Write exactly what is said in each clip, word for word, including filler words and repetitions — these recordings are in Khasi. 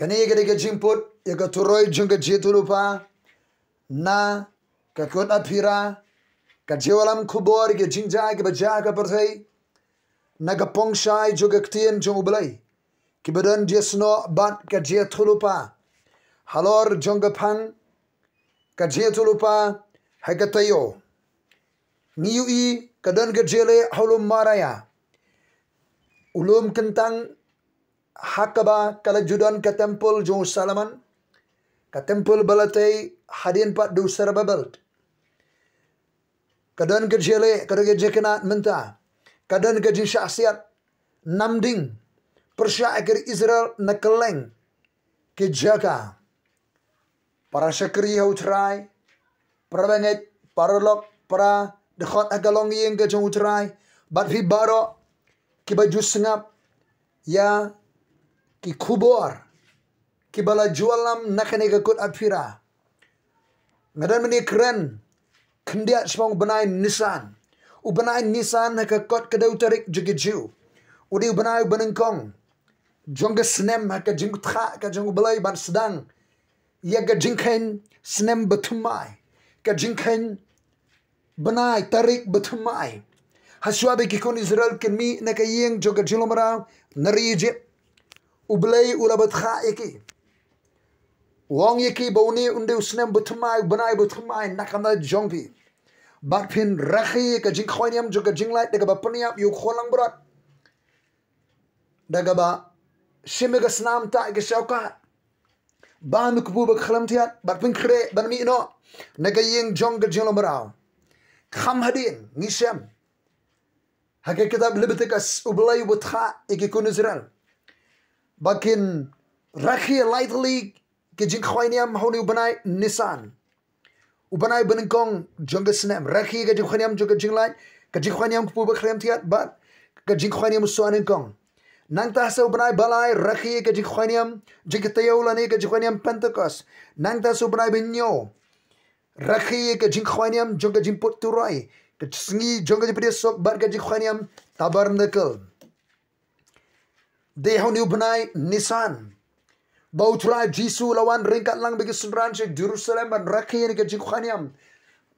Kane ka dei ka jingput ïa ka turoi jong ka jingïathuhlypa na ka kot Aphira, ka jingwallam khubor ïa ka jingjia kaba jia ha ka pyrthei, na ka pongshai jong ka ktien jong U Blei, kiba don jingïasnoh bad ka jingïathuhlypa halor jong ka phang ka jingïathuhlypa ha ka taïew. Ngi ïohi ka don ka jingleh ha u lum Moria, u lum kyntang ha kaba ka la ju don ka templ jong u Solomon, ka templ ba la tei hadien pat da u Zerubbabel. Ka don ka jingleh, ka don ka jingkynad mynta, ka don ka jingshah siat namding pyrshah ïa ki Israel na kylleng ki jaka. Para shakri ha U Trai, para bangeit, para lok, para dkhot ha ka longïing ka jong U Trai, bad phi baroh kiba ju sngap ïa ki khubor kiba la ju wallam na kane ka kot Aphira. Nga don mynne kren khyndiat shaphang u bnai Nisan. U bnai Nisan ha ka kot ka dei u tarik jong ki Jiw. U dei u bnai uba nyngkong jong ka snem ha ka jingthah ka jong U Blei ban sdang ïa ka jingkheiñ snem bathymmai, ka jingkheiñ bnai tarik bathymmai. Hashwa ba ki khun Israel kin mih na ka ïing jong ka jinglong mraw na ri Ijipt, U Blei u la bthah ïa ki, u ong ïa ki ba une un dei u snem bathymmai, u bnai bathymmai na ka met jong phi. Bad phin rakhe ïa ka jingkhawai niam jong ka jinglait da kaba pynïap ïa u khun langbrot, da kaba shim ïa ka snam, tah ïa ka shawkat, bam ïa u kpu bakhlem thiat, bad pynkhreh ban mih noh na ka ïing jong ka jinglong mraw. Kham hadien ngi shem ha ka kitab Leviticus, U Blei u bthah ïa ki khun Israel ba kin rakhe lai tylli ka jingkhawai niam ha une u bnai Nisan, u bnai banyngkong jong ka snem. Rakhe ka jingkhawai niam jong ka jinglait, ka jingkhawai niam kpu bakhlem thiat, bad ka jingkhawai niam u soh nyngkong. Nangta sa u bnai balai rakhe ka jingkhawai niam jong ka taïew lane ka jingkhawai niam Pentekost. Nangta sa u bnai ba hynñiew rakhe ka jingkhawai niam jong ka jingput turoi, ka sngi jong ka jingpdiang suk, bad ka jingkhawai niam Tabernacle. Dei ha une u bnai Nisan ba U Trai Jisu u la wan ryngkat lang bad ki synran sha Jerusalem ban rakhe ïa ka jingkhawai niam.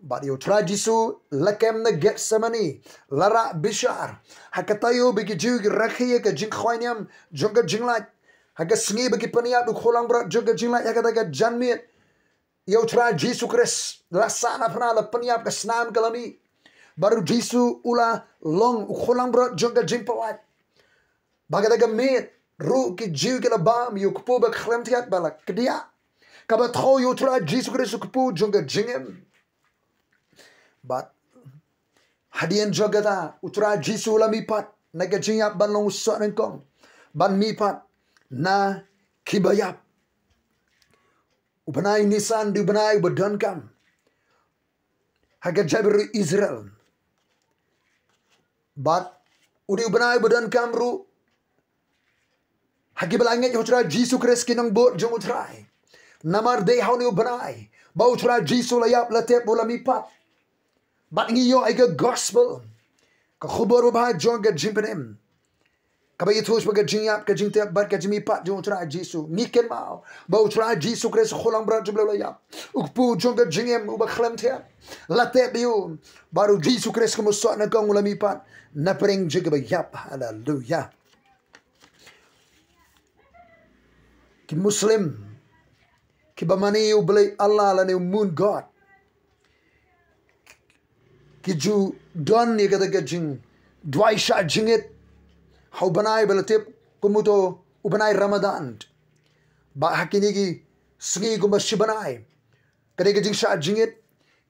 Bad ïa U Trai Jisu la kem na Gethsemane, la rah bishar. Ha ka taïew ba ki Jiw ki rakhe ïa ka jingkhawai niam jong ka jinglait, ha ka sngi ba ki pynïap ïa u khun langbrot jong ka jinglait ha kata ka janmiet, ïa U Trai Jisu Khrist la sah na phna, la pynïap, ka snam ka la mih. Bad U Jisu u la long u khun langbrot jong ka jingpyllait. Ba kata ka miet ruh ki Jiw ki la bam ïa u kpu bakhlem thiat ba la kdiah, kaba thew ïa U Trai Jisu Khrist u kpu jong ka jingim. Bad hadien jong kata U Trai Jisu u la mihpat na ka jingïap ban long u soh nyngkong, ban mihpat na kiba ïap. U bnai Nisan dei u bnai uba donkam ha ka jaitbynriew Israel. Bad u dei u bnai uba donkam ruh ha kiba la ngeit ha U Trai Jisu Khrist, ki nongbud jong U Trai. Namar dei ha une u bnai ba U Trai Jisu u la ïap, la tep, u la mihpat. Bad ngi ïoh ïa ka gospel, ka khubor babha jong ka jingpynim, kaba ïathuh shaphang ka jingïap, ka jingtep bad ka jingmihpat jong U Trai Jisu. Ngi kynmaw ba U Trai Jisu Khrist u khun langbrot jong U Blei u la ïap, u kpu jong ka jingim, u bakhlem thiat, la tep ïa u. Bad U Jisu Khrist kum u soh nyngkong u la mihpat na pdeng jong kiba ïap. Haleluya. Ki Muslim kiba mane ïa u Blei Allah lane u Moon God, ki ju don ïa kata ka jingduwai shah jingit ha u bnai ba la tip kum uto u bnai Ramadan. Bad ha kine ki sngi kumba shi bnai, ka dei ka jingshah jingit,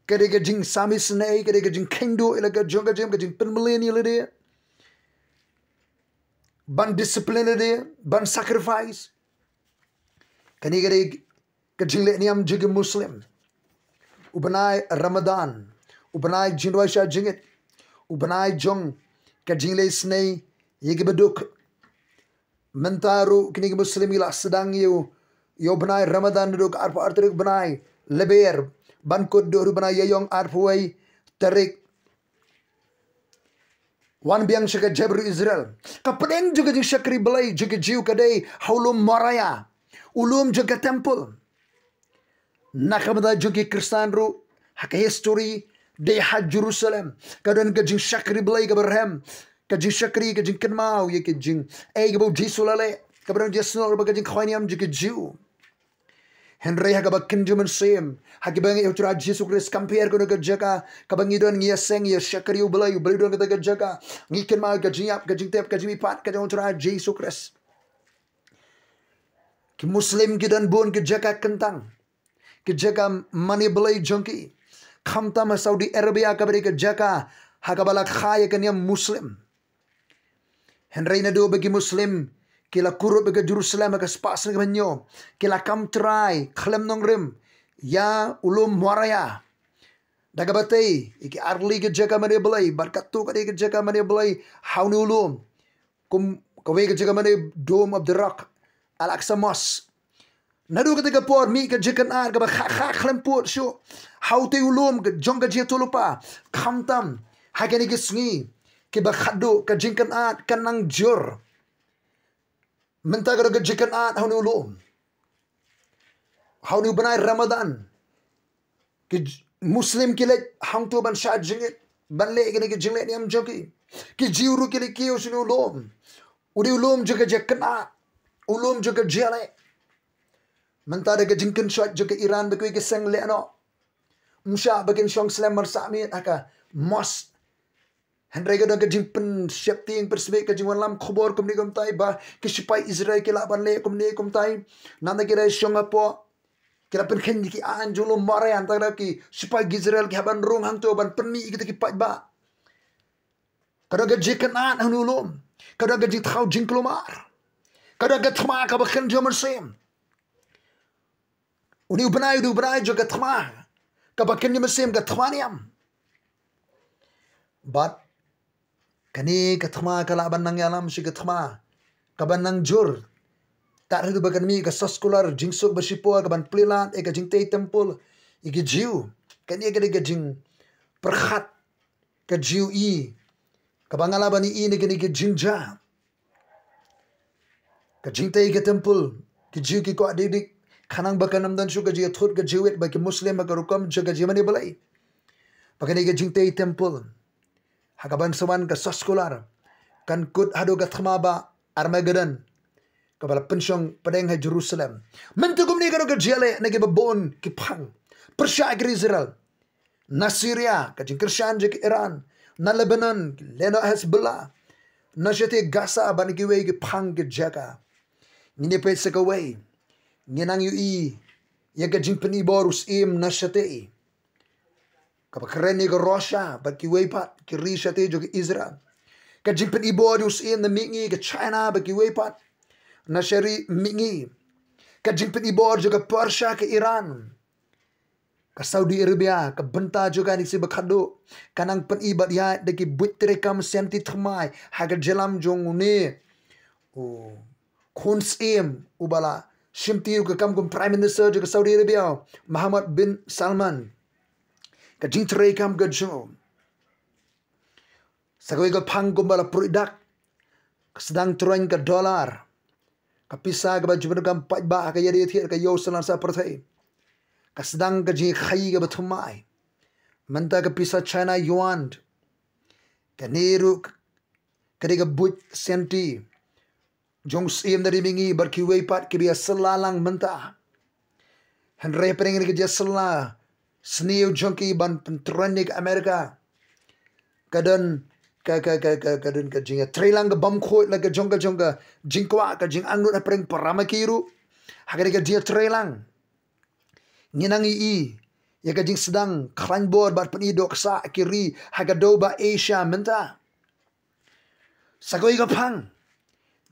ka dei ka jingsam isynei, ka dei ka jingkheiñ duh ïa la ka jong ka jingim, ka jingpynmlien ïa lade, ban discipline lade, ban sacrifice. Kane ka dei ka jingleh niam jong ki Muslim. U bnai Ramadan, u bnai jingduwai shah jingit, u bnai jong ka jingleh isynei ïa kiba duk. Mynta ruh kine ki Muslim ki la sdang ïa u, ïa u bnai Ramadan naduh ka arphew ar tarik bnai Lber, ban kut duh ruh bnai Ïaïong arphew wei tarik. Wan biang sha ka jaitbynriew Israel. Ka pdeng jong ka jingshakri Blei jong ki Jiw ka dei ha u lum Moria. u lum jong ka temple. Na ka bynta jong ki Khristan ruh, ha ka history, dei ha Jerusalem ka don ka jingshakri Blei kaba rhem, ka jingshakri, ka jingkynmaw ïa ka jingaiei kaba u Jisu u la leh, kaba don jingsngew bad ka jingkhawai niam jong ki Jiw. Hynrei ha kaba kynja mynsiem, ha kaba ngi ïa u Trai Jisu Khrist, compare ka don ka jaka kaba ngi don, ngi ïaseng, ngi ïashakri ïa u Blei, u Blei u don kata ka jaka. Ngi kynmaw ka jingïap, ka jingtep, ka jingmihpat ka jong u Trai Jisu Khrist. Ki Muslim ki don bun ki jaka kyntang, ki jaka mane Blei jong ki. Khamtam ha Saudi Arabia kaba dei ka jaka ha kaba la kha ïa ka niam Muslim. Hynrei naduh ba ki Muslim ki la kurup ïa ka Jerusalem ha ka spah snem kaba hynñiew, ki la kam trai khlem nongrim ïa u lum Moria. Da kaba tei ïa ki artylli ki jaka mane Blei, bad katto katne ka jaka mane Blei ha une u lum. Kum kawei ka jaka mane Dome of the Rock, Al-Aqsa Mosque. Naduh kata ka por mih ka jingkynad kaba kha kha khlem pud shuh ha utei u lum ka jong ka jingïathuhlypa. Khamtam ha kine ki sngi kiba khatduh ka jingkynad ka nang jur. Mynta ka don ka jingkynad ha une u lum, ha une u bnai Ramadan. Ki J-, Muslim ki leit hangto ban shah jingit, ban leh kine ki jingleh niam jong ki. Ki Jiw ruh ki leit kiew sha une u lum. U dei u lum jong ka jingkynad, u lum jong ka jingleh. Mynta da ka jingkynshoit jong ka Iran bad kiwei ki seng lehnoh, ym shah ba kin shong slem marsah miet ha ka mosque. Hynrei ka don ka jingpynsheptieng pynsmit, ka jingwanlam khubor kumne kumtai ba ki shipai Israel ki lah ban leh kumne kumtai. Nangta ki la shong hapoh, ki la pynkheiñ ïa ki aiñ jong u lum Moria, nangta ki shipai Israel ki hap ban rung hangto ban pynmih ïa kita ki paidbah. Ka don ka jingkynad ha une u lum, ka don ka jingthaw jingkulmar, ka don ka thma kaba kynja mynsiem. Une u bnai u dei u bnai jong ka thma kaba kynja mynsiem, ka thma niam. Bad kane ka thma ka lah ban nang ïalam sha ka thma kaba nang jur. Tad haduh ba kan mih ka soskular jingsuk ba shipor kaban plie lad ïa ka jingtei temple ïa ki Jiw. Kane ka dei ka jingpyrkhat ka Jiw i, kaba nga lah ban i na kine ki jingjia. Ka jingtei ka temple, ki Jiw ki kwah dik dik, khnang ba kan ym don shuh ka jingïathut ka jingwit bad ki Muslim ha ka rukom jong ka jingmane Blei. Ba kane ka jingtei temple ha kaban sa wan ka soskular kan kut haduh ka thma ba Armageddon kaba la pynshong pdeng ha Jerusalem. Mynta kumne ka dei ka jingïaleh na kiba bun ki phang, pyrshah ïa ka ri Israel. Na Syria ka jingkyrshan jong ka Iran, na Lebanon ki lehnoh Hezbollah, na shatei Gaza bad na kiwei ki phang ki jaka. Ngin ïa peit sa kawei, ngin nang ïohi ïa ka jingpynibor u syiem na shatei, kaba kren ïa ka Russia bad kiwei pat ki ri shatei jong ka Israel. Ka jingpynibor u syiem na mihngi ka China bad kiwei pat na shari mihngi. Ka jingpynibor jong ka Persia, ka Iran, ka Saudi Arabia, ka bynta jong kane ka sngi ba khatduh ka nang pyni bad ïaid da ki buit treikam shanti thymmai ha ka jingïalam jong une u khun syiem uba la shimti ruh ka kam kum Prime Minister jong ka Saudi Arabia, Mohammed bin Salman. Ka jingtreikam ka jong u, sa kawei ka phang kumba la pruid dak, ka sdang troiñ ka dollar, ka pisa kaba ju pyndonkam paidbah ha ka ïadei thied ka ïew sla sha pyrthei. Ka sdang ka jingkhaii kaba thymmai. Mynta ka pisa China yuan, kane ruh ka dei ka buit shanti jong u syiem na ri mihngi bad kiwei pat kiba ïa sylla lang mynta. Hynrei hapdeng kane ka jingïasylla sniew jong ki ban pyntroiñ ïa ka America, ka don ka, ka, ka, ka, ka don ka jingïatreilang ka bymkhuid la ka jong ka jong ka jingkwah, ka jingangnud hapdeng para ma ki ruh. Ha kane ka jingïatreilang ngin nang ïohi ïa ka jingsdang khlaiñ bor bad pyni dohksah ki ri ha ka dewbah Asia mynta. Sa kawei ka phang,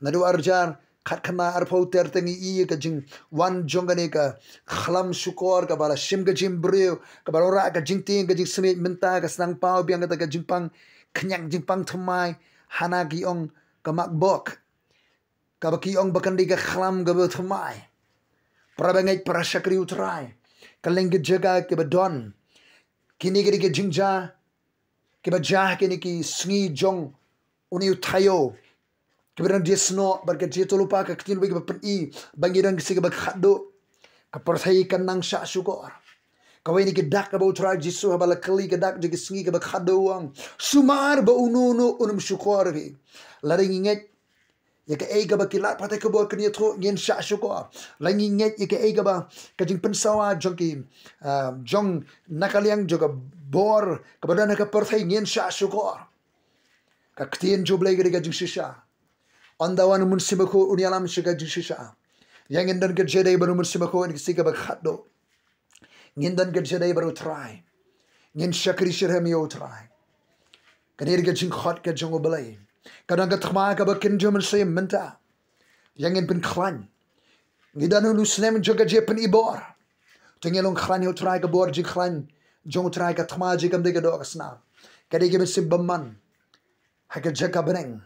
naduh arhajar khatkhyndai arphew ter te ngi ïohi ïa ka jingwan jong kane ka khlam shukor kaba la shim ka jingbriew, kaba la wanrah ka jingtieng ka jingsmit. Mynta ka sdang paw biang kata ka jingpang khñiang, jingpang thymmai, hana ki ong ka makbok, kaba ki ong ba kan dei ka khlam kaba thymmai. Para bangeit, para shakri U Trai, kylleng ki jaka kiba don, kine ki dei ki jingjia kiba jia ha kine ki sngi jong une u taïew. Kiba don jingïasnoh bad ka jingïathuhlypa, ka ktien ba pyni ba ngi don ka sngi kaba khatduh. Ka pyrthei kan nang shah shukor. Kawei na ki dak kaba U Trai Jisu haba la kylli ka dak jong ka sngi kaba khatduh, u ong, sumar ba uno uno un ym shukor hi. Lada ngi ngeit ïa kaei kaba ki lad pathai khubor kin ïathuh, ngin shah shukor. Lada ngi ngeit ïa kaei kaba ka jingpynsawa jong ki, ah, jong na ka liang jong ka bor kaba don ha ka pyrthei, ngin shah shukor. Ka ktien jong U Blei ka dei ka jingshisha. Ynda wan U Mynsiem Bakhuid un ïalam sha ka jingshisha, ïa ngin don ka jingïadei bad U Mynsiem Bakhuid ha ka sngi kaba khatduh. Ngin don ka jingïadei bad U Trai. Ngin shakri shitrhem ïa U Trai. Kane ka dei ka jingkhot ka jong U Blei. Ka don ka thma kaba kynja mynsiem mynta. Ïa ngin pynkhlaiñ. Ngi don ha u snem jong ka jingpynibor. Te ngin long khlaiñ ïa U Trai, ka bor jingkhlaiñ jong U Trai, ka thma jong ka kam dei ka doh ka snam. Ka dei ka mynsiem bymman ha ka jaka bneng.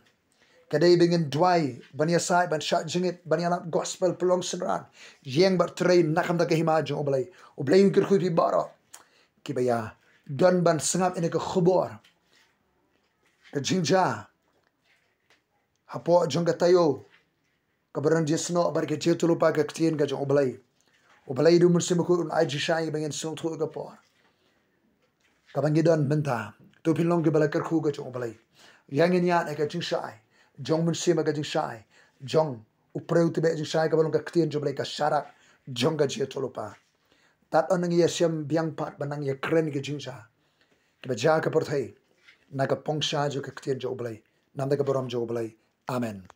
Ka dei ba ngin duwai, ban ïasaid, ban shah jingit, ban ïalap gospel, pynlong synran, ïeng bad trei na ka bynta ka hima jong U Blei. U Blei un kyrkhu ïa phi baroh kiba ïa don ban sngap ïa kane ka khubor. Ka jingjia hapoh jong ka taïew kaba don jingïasnoh bad ka jingïathuhlypa, ka ktien ka jong U Blei. U Blei da U Mynsiem Bakhuid un ai jingshai ba ngin sngewthuh ïa ka por kaba ngi don mynta. To phin long kiba la kyrkhu ka jong U Blei. Ïa ngin ïaid ha ka jingshai jong U Mynsiem, ha ka jingshai jong U Briew, te ba ka jingshai kaba long ka ktien jong U Blei, ka sharak jong ka jingïathuhlypa. Tad haduh ngi ïashem biang pat ban nang ïakren ki jingjia kiba jia ha ka pyrthei, na ka pongshai jong ka ktien jong U Blei. Namar ka burom jong U Blei. Amen.